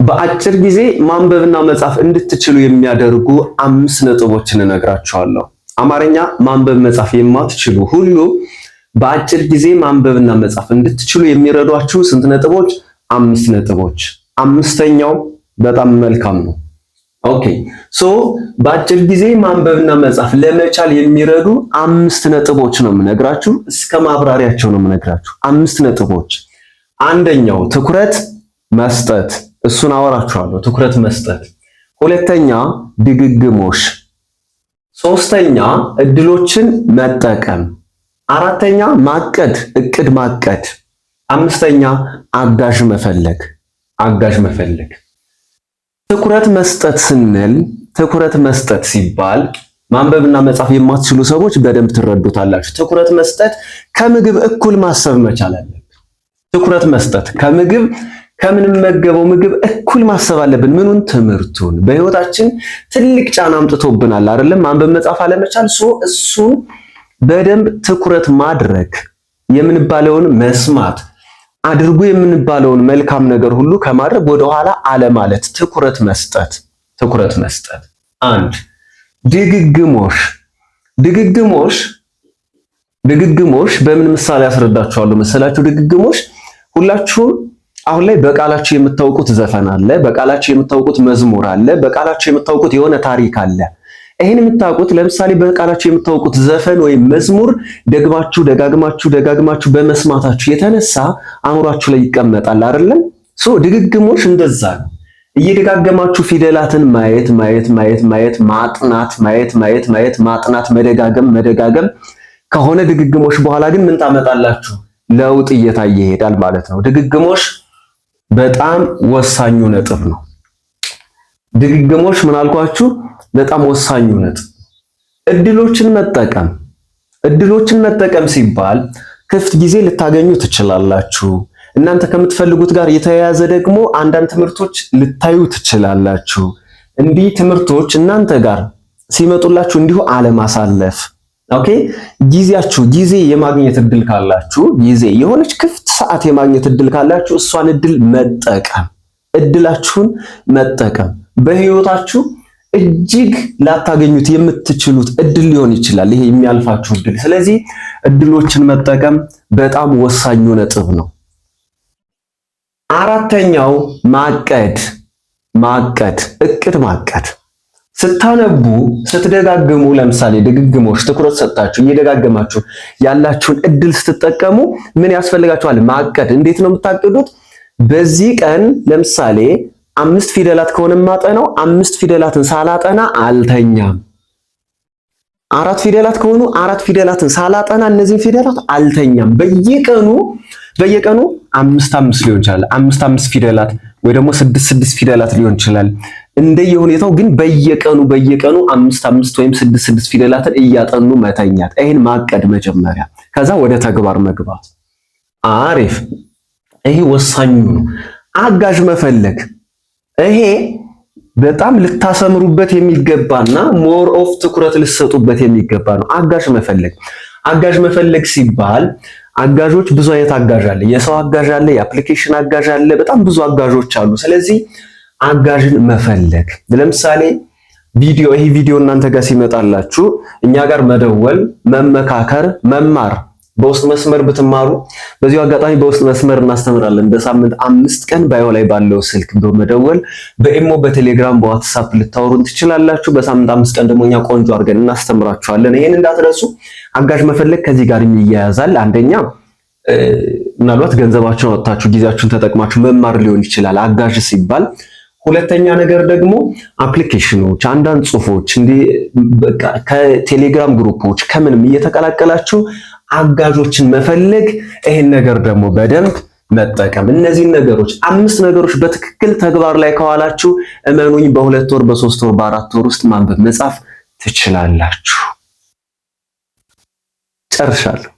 በአጭር ጊዜ ማንበብና መጻፍ እንድትችሉ የሚያደርጉ 5 ነጥቦችን እነግራችኋለሁ። አማርኛ ማንበብ መጻፍ የማትችሉ ሁሉ በአጭር ጊዜ ማንበብና መጻፍ እንድትችሉ የሚረዷችሁ ስንት ነጥቦች? 5 ነጥቦች። አምስተኛው በጣም መልካም ነው። Okay, so በአጭር ጊዜ ማንበብና መጻፍ ለመቻል የሚረዱ 5 ነጥቦች ነው የምነግራችሁ። እስከ ማብራሪያቸው ነው የምነግራችሁ። 5 ነጥቦች። አንደኛው ትኩረት መስጠት፣ እሱን አወራችኋለሁ። ትኩረት መስጠት። ሁለተኛ ድግግሞሽ፣ ሶስተኛ እድሎችን መጠቀም፣ አራተኛ ማቀድ፣ እቅድ ማቀድ፣ አምስተኛ አጋዥ መፈለግ፣ አጋዥ መፈለግ። ትኩረት መስጠት ስንል፣ ትኩረት መስጠት ሲባል ማንበብና መጻፍ የማትችሉ ሰዎች በደንብ ትረዱታላችሁ። ትኩረት መስጠት ከምግብ እኩል ማሰብ መቻል አለብን። ትኩረት መስጠት ከምግብ፣ ከምንመገበው ምግብ እኩል ማሰብ አለብን። ምኑን? ትምህርቱን። በህይወታችን ትልቅ ጫና አምጥቶብናል አይደለም? ማንበብ መጻፍ አለመቻል። So እሱን በደንብ ትኩረት ማድረግ፣ የምንባለውን መስማት፣ አድርጉ የምንባለውን መልካም ነገር ሁሉ ከማድረግ ወደኋላ አለማለት፣ ትኩረት መስጠት፣ ትኩረት መስጠት። አንድ ድግግሞሽ፣ ድግግሞሽ፣ ድግግሞሽ በምን ምሳሌ አስረዳችኋለሁ መሰላችሁ? ድግግሞሽ ሁላችሁም አሁን ላይ በቃላችሁ የምታውቁት ዘፈን አለ፣ በቃላችሁ የምታውቁት መዝሙር አለ፣ በቃላችሁ የምታውቁት የሆነ ታሪክ አለ። ይህን የምታውቁት፣ ለምሳሌ በቃላችሁ የምታውቁት ዘፈን ወይም መዝሙር ደግማችሁ ደጋግማችሁ ደጋግማችሁ በመስማታችሁ የተነሳ አእምሯችሁ ላይ ይቀመጣል አይደለም? So ድግግሞሽ እንደዛ ነው። እየደጋገማችሁ ፊደላትን ማየት፣ ማየት፣ ማየት፣ ማየት፣ ማጥናት፣ ማየት፣ ማየት፣ ማየት፣ ማጥናት፣ መደጋገም፣ መደጋገም ከሆነ ድግግሞሽ በኋላ ግን ምን ታመጣላችሁ? ለውጥ እየታየ ይሄዳል ማለት ነው። ድግግሞሽ በጣም ወሳኙ ነጥብ ነው። ድግግሞሽ ምን አልኳችሁ? በጣም ወሳኙ ነጥብ። እድሎችን መጠቀም። እድሎችን መጠቀም ሲባል ክፍት ጊዜ ልታገኙ ትችላላችሁ። እናንተ ከምትፈልጉት ጋር የተያያዘ ደግሞ አንዳንድ ትምህርቶች ልታዩ ትችላላችሁ። እንዲህ ትምህርቶች እናንተ ጋር ሲመጡላችሁ እንዲሁ አለማሳለፍ። Okay፣ ጊዜያችሁ፣ ጊዜ የማግኘት እድል ካላችሁ፣ ጊዜ የሆነች ክፍት ሰዓት የማግኘት እድል ካላችሁ እሷን እድል መጠቀም፣ እድላችሁን መጠቀም። በህይወታችሁ እጅግ ላታገኙት የምትችሉት እድል ሊሆን ይችላል ይሄ የሚያልፋችሁ እድል። ስለዚህ እድሎችን መጠቀም በጣም ወሳኙ ነጥብ ነው። አራተኛው ማቀድ፣ ማቀድ፣ እቅድ ማቀድ። ስታነቡ፣ ስትደጋግሙ፣ ለምሳሌ ድግግሞሽ ትኩረት ሰጥታችሁ እየደጋገማችሁ ያላችሁን እድል ስትጠቀሙ ምን ያስፈልጋችኋል? ማቀድ። እንዴት ነው የምታቅዱት? በዚህ ቀን ለምሳሌ 5 ፊደላት ከሆነ የማጠናው 5 ፊደላትን ሳላጠና አልተኛም። 4 ፊደላት ከሆኑ 4 ፊደላትን ሳላጠና እነዚህን ፊደላት አልተኛም። በየቀኑ በየቀኑ አምስት አምስት ሊሆን ይችላል። አምስት አምስት ፊደላት ወይ ደግሞ ስድስት ስድስት ፊደላት ሊሆን ይችላል። እንደየሁኔታው ግን በየቀኑ በየቀኑ አምስት አምስት ወይም ስድስት ስድስት ፊደላትን እያጠኑ መተኛት። ይሄን ማቀድ መጀመሪያ፣ ከዛ ወደ ተግባር መግባት። አሪፍ። ይሄ ወሳኙ ነው። አጋዥ መፈለግ፣ ይሄ በጣም ልታሰምሩበት የሚገባና more of ትኩረት ልትሰጡበት የሚገባ ነው። አጋዥ መፈለግ። አጋዥ መፈለግ ሲባል አጋዦች ብዙ አይነት አጋዥ አለ። የሰው አጋዥ አለ፣ የ application አጋዥ አለ፣ በጣም ብዙ አጋዦች አሉ። ስለዚህ አጋዥን መፈለግ፣ ለምሳሌ ቪዲዮ፣ ይሄ ቪዲዮ እናንተ ጋር ሲመጣላችሁ እኛ ጋር መደወል፣ መመካከር፣ መማር፣ በውስጥ መስመር ብትማሩ፣ በዚሁ አጋጣሚ በውስጥ መስመር እናስተምራለን። በሳምንት 5 ቀን bio ላይ ባለው ስልክ በመደወል በኢሞ፣ በቴሌግራም፣ በዋትስአፕ ልታወሩን ትችላላችሁ። በሳምንት 5 ቀን ደግሞ እኛ ቆንጆ አድርገን እናስተምራችኋለን። ይሄን እንዳትረሱ። አጋዥ መፈለግ ከዚህ ጋር ይያያዛል። አንደኛ ምናልባት ገንዘባችሁን አወጥታችሁ ጊዜያችሁን ተጠቅማችሁ መማር ሊሆን ይችላል አጋዥ ሲባል። ሁለተኛ ነገር ደግሞ application ኖች፣ አንዳንድ ጽሁፎች፣ እንዲህ በቃ ከቴሌግራም group ኦች ከምንም እየተቀላቀላችሁ አጋዦችን መፈለግ፣ ይሄን ነገር ደግሞ በደንብ መጠቀም። እነዚህን ነገሮች፣ 5 ነገሮች በትክክል ተግባር ላይ ከዋላችሁ እመኑኝ በ2 ወር፣ በ3 ወር፣ በ4 ወር ውስጥ ማንበብ መጻፍ ትችላላችሁ። ጨርሻለሁ።